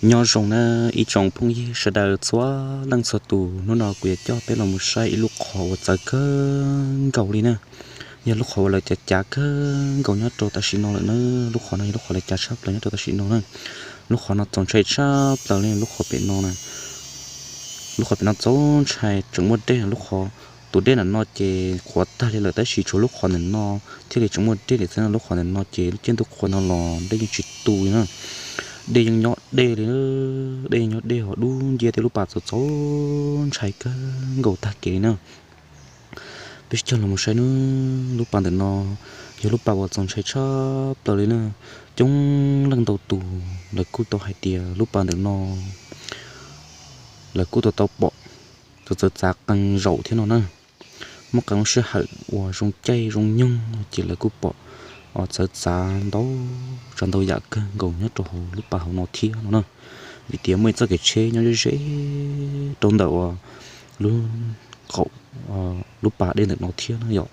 Nyob zoo na ib tsoom phooj ywg sawv daws txhua leej txhua tus, hnub no kuv yuav coj peb los mus saib ib lub qhov uas txawv kawg nkaus li na. Yog lub qhov uas lawv cav cav kawg nkaus nyob rau tam sim no lawm na. Lub qhov no yog lub qhov lawv cav tshaj plaws nyob rau tam sim no na. Lub qhov no txaus ntshai tshaj plaws li lub qhov pem no na. Lub qhov pem no txaus ntshai tseem muaj dej, lub qhov tus dej ntawm no ces qhuav tag li lawm tab sis tshuav lub qhov ntawm no thiaj li tseem muaj dej li xwb na. Lub qhov ntawm no ces lub caij ntuj qhua no los dej yeej tsis tu li na. Dej yeej nyob dej li, dej yeej nyob dej ho dub nciab tej lub pas txaus txaus ntshai kawg nkaus tag kev li na. Peb sib cog los mus saib na, lub pas ntawm no yog lub pas uas txaus ntshai tshaj plaws li na. Coob leej ntau tus lawv kuj tau hais tias lub pas ntawm no lawv kuj tau tau pom txawv txav qee zaum thiab no na. Muaj qee lub sij hawm uas zoo caij zoo nyoog ces lawv kuj pom txawv txav ntau tsav ntau yam kawg nkaus nyob rau hauv lub pas hauv no thiab no na. Vim tias muaj ib txoj kev tsheb nyob ze ze rau ntawm uas lub qaum lub pas dej ntawm no thiab na yom.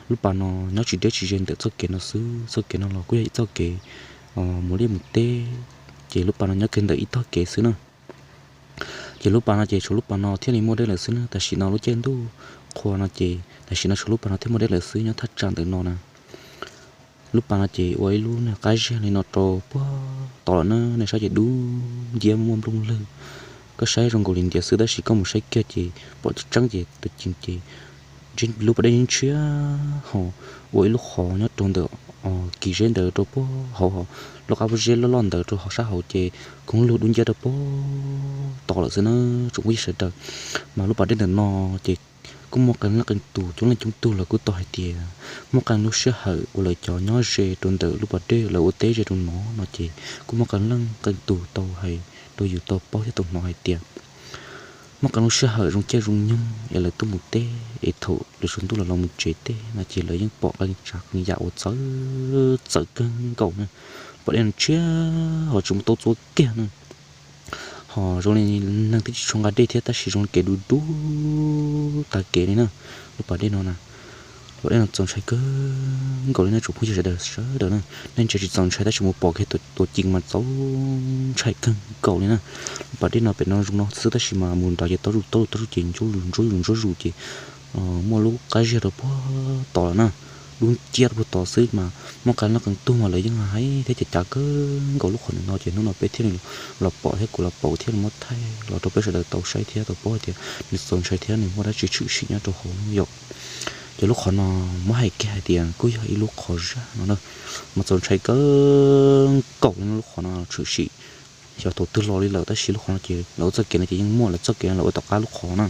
Lub pas no nyob tsis deb tsis ze ntawm txoj kev no xwb, txoj kev no los kuj yog ib txoj kev mus liaj mus teb, ces lub pas no nyob kiag ntawm ib tog kev xwb na. Ces lub pas no ces tshuav lub pas no thiaj li muaj dej lawm xwb na. Tam sim no lub caij ntuj qhua no ces tam sim no tshuav lub pas no thiaj muaj dej lawm xwb nyob thaj tsam ntawm no na. Lub pas no ces ua ib lub niag qab ziag li no rau puag tod lawm na, nej saib ces dub nciab muaj nplooj lwg. Koj saib zoo nkaus li ntiav xwb tab sis koj mus saib kiag ces pom tseeb tseeb ces tus cees ces lub pas dej ntshiab ho ua ib lub qhov nyob rau ntawm kis zeb ntawd rau puag hauv, lub qab zeb loj loj ntawd rau hauv sab hauv ces koob lug dub nciab rau puag tod lawm xwb na tsoom phooj ywg sawv daws. Mas lub pas dej ntawm no ces kuj muaj qee leej qee tus coob leej coob tug lawv kuj tau hais tias muaj qee lub sij hawm uas lawv cov nyob ze rau ntawm lub pas dej lawv ua teb ze rau no no ces kuj muaj qee leej qee tus tau hais rau yus tau paub thiab tau hnov hais tias muaj qee lub sij hawm zoo caij zoo nyoog es lawv tuaj mus teb es thaum lawv tsaus ntuj los los mus tsev teb no ces lawv yeej pom qee tsav qee yam uas txawv txawv kawg nkaus na. Pas dej no tshiab ho tsis muaj taub txuab kiag na. Ho zoo li neeg twb tsis tshua nqa dej thiab tab sis zoo li kev du du tag kev li na. Lub pas dej no na, lub pas dej no txaus ntshai kawg nkaus li na tsoom phooj ywg sawv daws sawv daws na. Nej ntsia tsis txaus ntshai tab sis mus pom kiag tus cees mas txaus ntshai kawg nkaus li na. Lub pas dej no pem no zoo no xwb tab sis mas mus nrad ces taub zuj taub zuj taub zuj ces ntsuab zuj ntsuab zuj ntsuab zuj ces muaj lub qab ziag rau puag tod lawm na. Dub nciab rau puag tod xwb mas muaj qee leej qee tug mas lawv yeej hais thiab cav cav kawg nkaus lub qhov ntawm no ces hnub no peb thiaj li los pom thiab kuv los pom thiab muab thaij los rau peb sawv daws tau saib thiab tau paub hais tias nws txaus ntshai thiab nws muaj dab tsi tshwm sim nyob rau hauv yom. Ces lub qhov no muab hais kiag hais tias kuj yog ib lub qhov zaj no na, mas txaus ntshai kawg nkaus li no lub qhov no tshwm sim. Xyov thaum twg los li lawm tab sis lub qhov no ces lawv ua txoj kev no ces yeej muaj lawv txoj kev no lawv ua tom qab lub qhov na.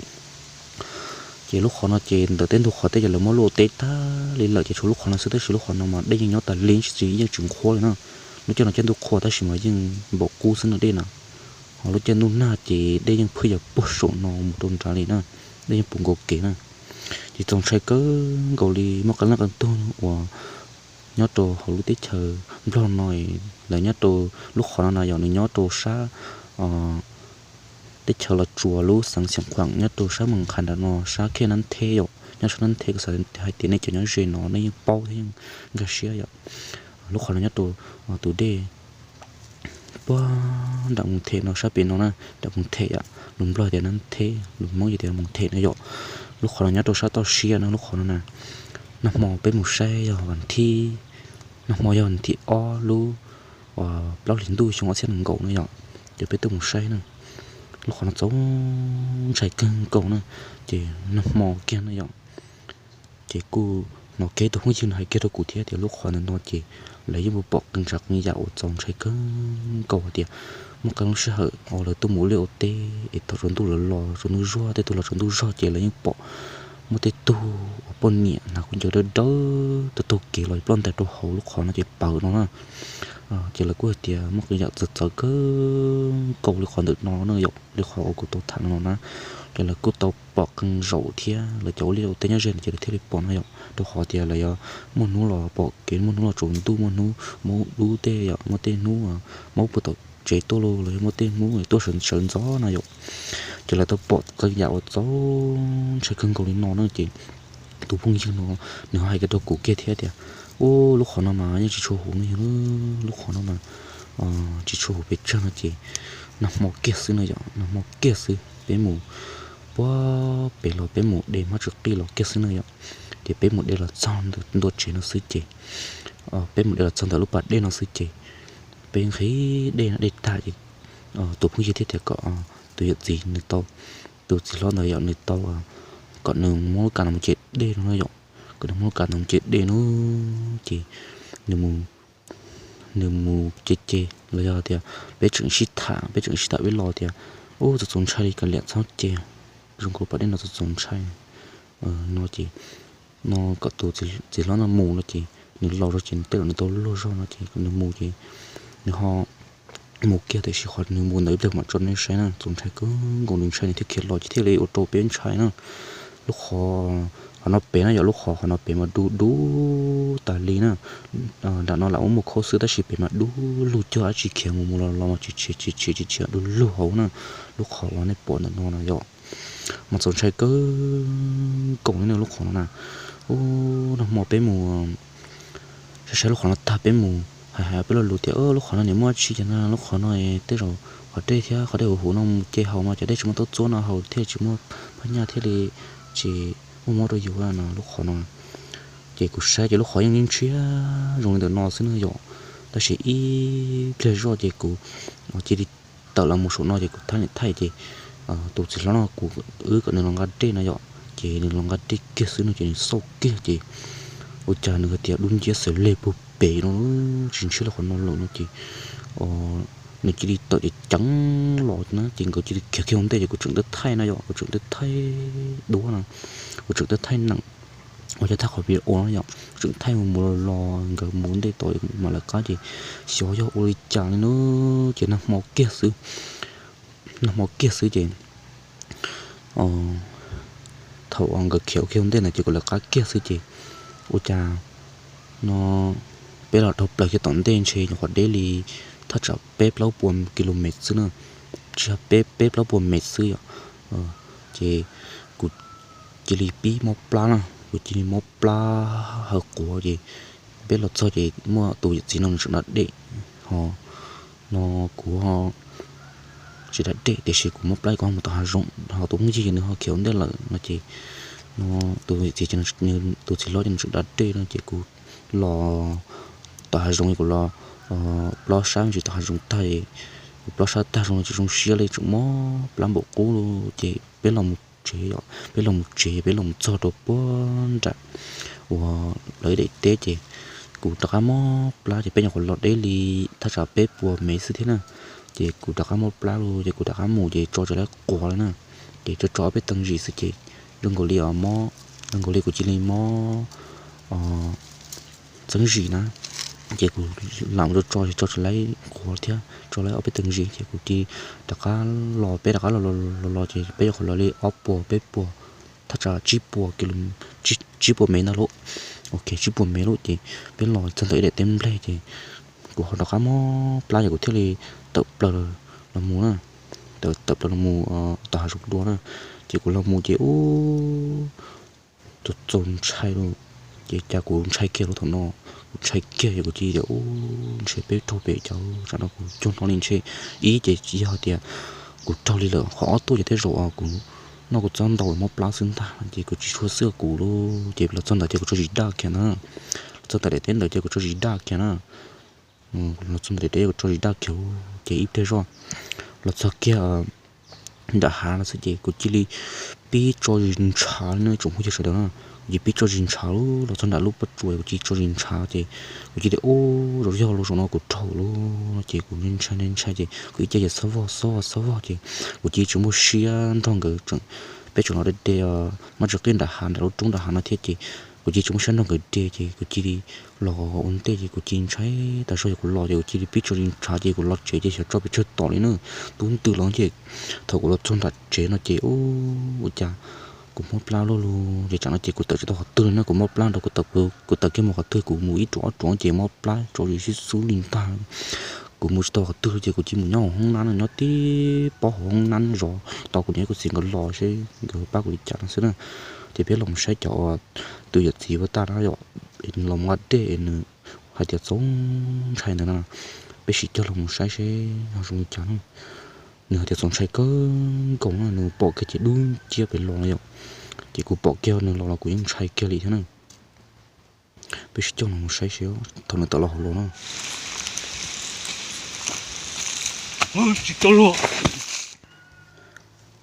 Ces lub qhov no ces ntawm tej ntug qhov tej ces lawv muab luaj teb tag li lawm ces tshuav lub qhov no xwb tab sis lub qhov no mas dej yeej nyob tas li tsis yeej tsis nqhuab li na. Lub caij no caij ntuj qhua tab sis mas yeej npaum qub xwb no dej na. Ho lub caij ntuj nag ces dej yeej phwj yog puag saum no mus rau nrad li na, dej yeej puv nkaus kev na. Ces txaus ntshai kawg nkaus li muaj qee leej qee tug uas nyob rau hauv lub teb chaws Nplog no, lawv nyob rau lub qhov no na yom, nws nyob rau sab teb chaws Los Tsuas lub xeev Xeev Khuam nyob rau sab Moos Khas nram no sab khej Nab Theb yom, nyob sab Nab Theb kuv xav hais tias nej cov nyob ze no nej yeej paub thiab yeej nkag siab yom. Lub qhov no nyob rau tus dej puag nram Moos Them no sab pem no na, nram Moos Them yom, lus Nplog tias Nab Theb, lus Hmoob yog tias Moos Them na yom. Lub qhov no nyob rau sab toj siab na lub qhov no na. Nag hmo peb mus saib yog vas thib, nag hmo yog vas thib ob lub plaub hlis ntuj xyoo ob txhiab nees nkaum na yom, ces peb tuaj mus saib na. Lub qhov no txaus ntshai kawg nkaus na, ces nag hmo kiag na yom. Ces kuj hnov kiag tus phooj ywg no hais kiag rau kuv thiab tias lub qhov ntawm no ces lawv yeej pom qee tsav qee yam uas txaus ntshai kawg nkaus hais tias muaj qee lub sij hawm uas lawv tuaj mus ua liaj ua teb es thaum tsaus ntuj los los tsaus ntuj zog tej tug los tsaus ntuj zog ces lawv yeej pom muaj tej tug uas poj niam hnav khaub ncaws dawb dawb taug taug kev los ploj ntais rau hauv lub qhov no ces pawv no na. Ces lawv kuj hais tias muaj qee yam txawv txawv kawg nkaus li qhov ntawm no na yom, li qhov uas kuv tau tham no na. Ces lawv kuj tau pom qee zaum thiab lawv cov ua liaj ua teb nyob ze no ces lawv thiaj li pom no yom, rau qhov tias lawv yuav muaj hnub los pom kev, muaj hnub los tsaus ntuj, muaj hnub maub dub tej yom, muaj tej hnub maub puag tom tsev tuaj los los yog muaj tej hnub tuaj sawv ntxov na yom. Ces lawv tau pom qee yam uas txaus ntshai kawg nkaus li no na ces tus phooj ywg no nws ho hais kiag rau kuv kiag thiab tias, ub, lub qhov no mas yeej tsis tshua huv no yog, lub qhov no mas tsis tshua huv pes tsawg no ces Nag hmo kiag xwb no yom, nag hmo kiag xwb peb mus puag pem los peb mus de hmab tsuj qij los kiag xwb no yom. Ces peb mus de los txog ntawm ntua tsev no xwb ces, peb mus de los txog ntawm lub pas dej no xwb ces peb nqhis dej no dej tag ces tus phooj ywg thiaj tias kom tus yawm txiv nws tau, tus txiv hlob ntawd yom nws tau kom nws muab lub kav no mus ce dej no yom, kom nws muab lub kav no mus ce dej no ces nws mus nws mus ce ce los yog tias peb tseem sib tham, peb tseem sib tham peb los tias, ub, txaus txaus ntshai li, kav liam txhob ce, zoo nkaus pas dej no txaus txaus ntshai no ces no kom tus txiv hlob no mus no ces nws laus zog ces nws tej zaum nws tau luag zog no ces nws mus ces nws ho mus kiag tiam sis qhov nws mus ntawd ib pliag mam tso nej saib na, txaus ntshai kawg nkaus, nws ntshai nws thiaj khiav los ces thiaj li ua rau peb ntshai na. Lub qhov, qhov no pem na yom, lub qhov, qhov no pem mas dub dub tas li na. Nram no lam muaj muaj khaub xwb tab sis pem mas dub lug cog dab tsi khiav mus mus los los mas tsis tshia tsis tshia tsis tshia, dub lug hauv na. Lub qhov uas nej pom ntawm no na yom, mas txaus ntshai kawg nkaus li na lub qhov no na. Ub, nag hmo peb mus saib saib lub qhov no tag peb mus hais hais peb lo lus tias lub qhov no niam muaj dab tsi cas na, lub qhov no tej zaum qhov dej thiab qhov dej huv huv no mus ce haus mas cov dej tsis muaj taub txuab no haus thiaj tsis muaj phab nyaj thiaj li tsis muaj mob rau yus no lub qhov no. Ces kuv saib ces lub qhov yeej ntshiab zoo li ntawm no xwb na yom, tab sis ib pliag zoj ces kuv cia li tawm los mus saum no ces kuv thaij niam thaij ces tus txiv hlob no kuv wb kom nws los nqa dej no yom, ces nws los nqa dej kiag xwb no ces nws xauj kiag ces ua cas nws hais tias dub nciab xaws leg puag pem no, tsis ntshiab li qhov no lawm no ces nws cia li tawm ceev ceev los na ces nkawd cia li khiav kiag ua ntej ces kuv tseem tau thaij na yom, kuv tseem tau thaij duab no, kuv tseem tau thaij neem, ua cov thaij qhov video no yom, kuv tseem thaij mus mus los los nkawd mus ua ntej tod mam lawv qab ces xyov yog ua li cas li na, ces nag hmo kiag xwb, nag hmo kiag xwb ces thaum nkawd khiav ua kiag ua ntej ntawd ces kuv lawv qab kiag xwb ces ua cas no peb los dhau plaws kiag tom ntej ntshe nyuam qhuav deb li thaj tsam peb plaub puas kilomev xwb na, tsis yog peb, peb plaub puas mev xwb yom. Ces kuv cia li pib mob plab na, kuv cia li mob plab haw quav ces peb los txog ces muaj tus yawm txiv no nws tseem da dej, ho no kuv tsis da dej tiam sis kuv mob plab kuv ho mus tom hav zoov ho tus phooj ywg nws ho khiav ua ntej lawm no ces no tus yawm txiv, tus txiv hlob ces nws tseem da dej no ces kuv los tom hav zoov, kuv los plob sab me ntsis tom hav zoov tag, kuv plob sab tag zoo tsis zoo siab li tseem mob plab npaum qub ces peb los mus tsev, peb los mus tsev peb los mus txog rau puag nram uas lawv ib daim teb ces kuv rov qab mob plab ces peb nyuam qhuav los deb li thaj tsam peb puas mev xwb thiab na, ces kuv rov qab mob plab los ces kuv rov qab mus ces tso tsis laib quav li na, ces tso tso ob peb teev zis xwb ces zoo nkaus li os mob, zoo nkaus li kuv cia li mob txeeb zis na, ces kuv lam mus tso tso tso tsis laib quav thiab tso laib ob peb teev zis ces kuv cia li rov qab los, peb rov qab los los los ces peb nyuam qhuav los li ob puas peb puas, thaj tsam tsib puas, tsib puas mev ntag lauj, ok tsib puas mev lauj ces peb los txog ntawm ib daim teb nplej ces kuv ho rov qab mob plab ces kuv thiaj li tawm plaws los mus na, tawm plaws los mus tom hav zoov dua na, ces kuv los mus ces ub, txaus ntshai lauj, ces cas kuv ntshai kiag lauj thaum no, kuv ntshai kiag ces kuv cia li tias ub ntshe peb raug pem cas tsam no kuv cuag no li ntshe, ib ces yog tias kuv raug li lawm, qhov ob tuaj ces tej zaum kuv noj kuv txob ntau mob plab xwb ntag ces kuv tsis tshua xwb kuv lauj, ces los txog ntawd ces kuv tso zis daj kiag na, los txog ntawm daim teb ntawd ces kuv tso zis daj kiag na, los txog ntawm daim teb kuv tso zis daj kiag ces ib pliag zoj los txog kiag nram hav no xwb ces kuv cia li pib tso zis ntshav li no tsoom phooj ywg sawv daws na, kuv cia li pib tso zis ntshav los txog nram lub pob tsuas kuv cia li tso zis ntshav ces kuv cia li tias ub, zaum yog los zaum no kuv raug lauj no ces kuv ntshai ntshai ces kuv ib ce ces xob vog xob vog xob vog ces kuv cia li tsis muaj siab nrog nkawd tseem, peb tseem los de de hmab tsuj qij nram hav nram lub roob nram hav no thiab ces kuv cia li tsis muaj siab nrog nkawd de ces kuv cia li los ua ntej ces kuv cia li ntshai tas zog ces kuv los ces kuv cia li pib tso zis ntshav ces kuv los tsev ces xyov tso pes tsawg tom li na, tub ntws los ces thaum kuv los txog nram tsev no ces ub ua cas kuv mob plab luaj lug ces tsam no ces kuv tawm tsis tau qhov twg li na, kuv mob plab nrog kuv tawm, kuv tawm kiag mus qhov twg kuv mus ib ruam ob ruam ces mob plab tso zis sib xub li ntag. Kuv mus tsis tau qhov twg ces kuv cia li mus nyob hauv hoob nab no, nyob tib pob hauv hoob nab zov tos kuv niam kuv txiv nkawd los seb nkawd pab kuv li cas no xwb na. Ces peb los mus saib cov tus yawm txiv ua tag na yom, es nws los mus nqa dej es nws hais tias txaus ntshai ntawd na, peb sim coj los mus saib seb ho zoo li cas na. Nws hais tias txaus ntshai kawg nkaus no, nws pom kiag ces dub nciab pem los no yom. Ces kuv pom kiag nws los los kuv yeej ntshai kiag li thiab na. Peb sib coj los mus saib seb thaum nws tawm los hauv los no.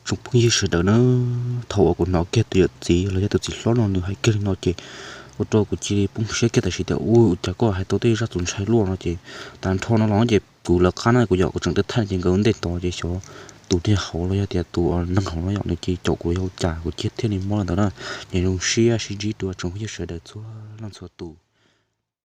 Tsoom phooj ywg sawv daws na, thaum uas kuv hnov kiag tus yawm txiv los yog tus txiv hlob no nws hais kiag li no ces ua rau kuv cia li poob siab kiag tam sim tias ua cas koj hais tau tej zaj txaus ntshai luaj no ces tag nrho no los ces kuv lawv qab na kuv yom kuv tseem tau thaij ces nkawd ua ntej tod ces xyov tus niag hauv los yog tias tus neeg hauv no yom nws cia li caum kuv yog ua cas kuv cia thiaj li mob li ntawd na. Ces zoo siab sib ntsib dua tsoom phooj ywg sawv daws txhua leej txhua tus.